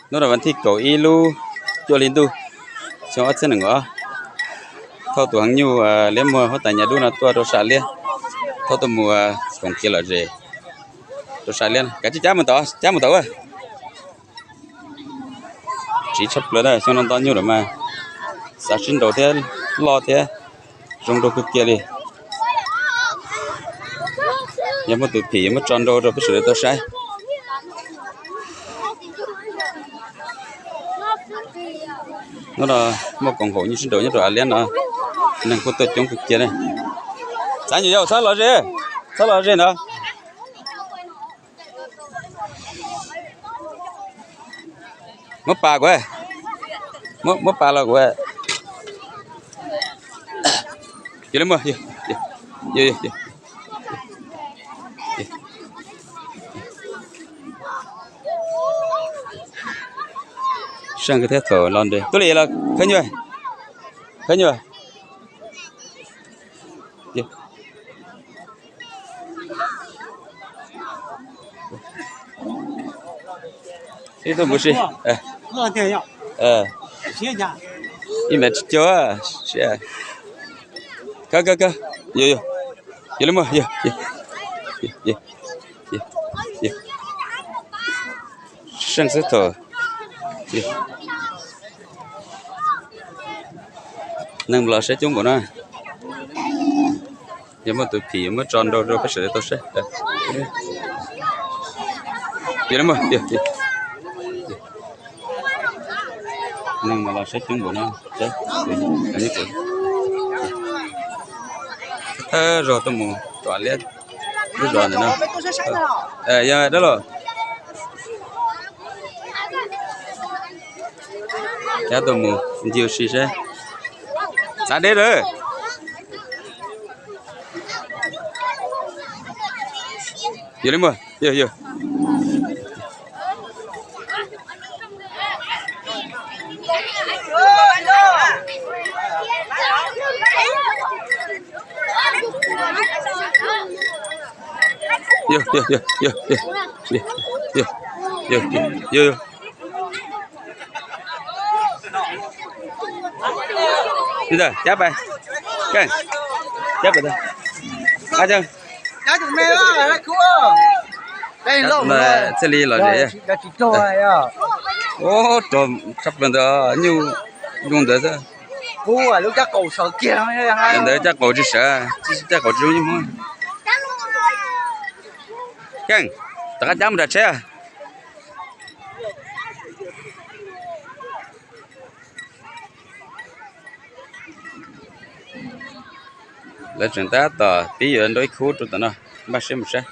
Hnub no vas thib kaum ib lub cuaj hli ntuj xyoo ob txhiab nees nkaum ob, thauj tus heev nyuj liab muag huab tais Nyab Dub no tuaj rau Sam Liab, thauj tuaj mus koom kiag lom zem rau Sam Liab. Kav tsij cab mus tod, cab mus tod. Tsiv tshaj plaws na, xyoo no nto nyuj lawm mas xav sib nraus thiab, loj thiab, zoo nraug kawg kiag li. Yog muaj tus phim yuav muab tso nrau rau peb sawv daws tau saib. Hnub no muaj koom haum nyuj sib nraus nyob rau Av Liab no, neeg kuj tuaj coob kawg kiag ne. Txav nyuam yaus, txhob los ze, txhob los ze ntawd. Muab pas kuv, muab pas los kuv. Yog li muaj, seej thiab thaum los nres tuaj li los khawb nyuag, khawb nyuag. Ib tug npus si, ib mev tsis caug, khawb khawb khawb, yog li muaj, seej xwb thaum. Neeg los saib coob npaum no. Yog muaj tus phim yuav muab tso nrau rau peb sawv daws tau saib. Yog li muaj, neeg los saib coob npaum no. Thawj zaug tuaj mus rau Av Liab lub zos ntawm no. Yog dab laug. Cab tuaj mus ncig ua si seb. Txav deb lawm. Yog li muaj, yog, yog. Yog, yog, yog, yog, yog, yog, yog. Li ntawd cab pais, cab pais, thiaj li los zem. Ub, rog tshaj plaws ntawd, nyuj zoo ntawd xwb. Ntawd caj qaum tsis sawv, caj qaum tsis zoo nyuj Hmoob. Keej, rov qab cab mus nram tsheb. Lawv tseem tab tom pib yuav nrau ib khub rau tom no, npaj siab mus saib.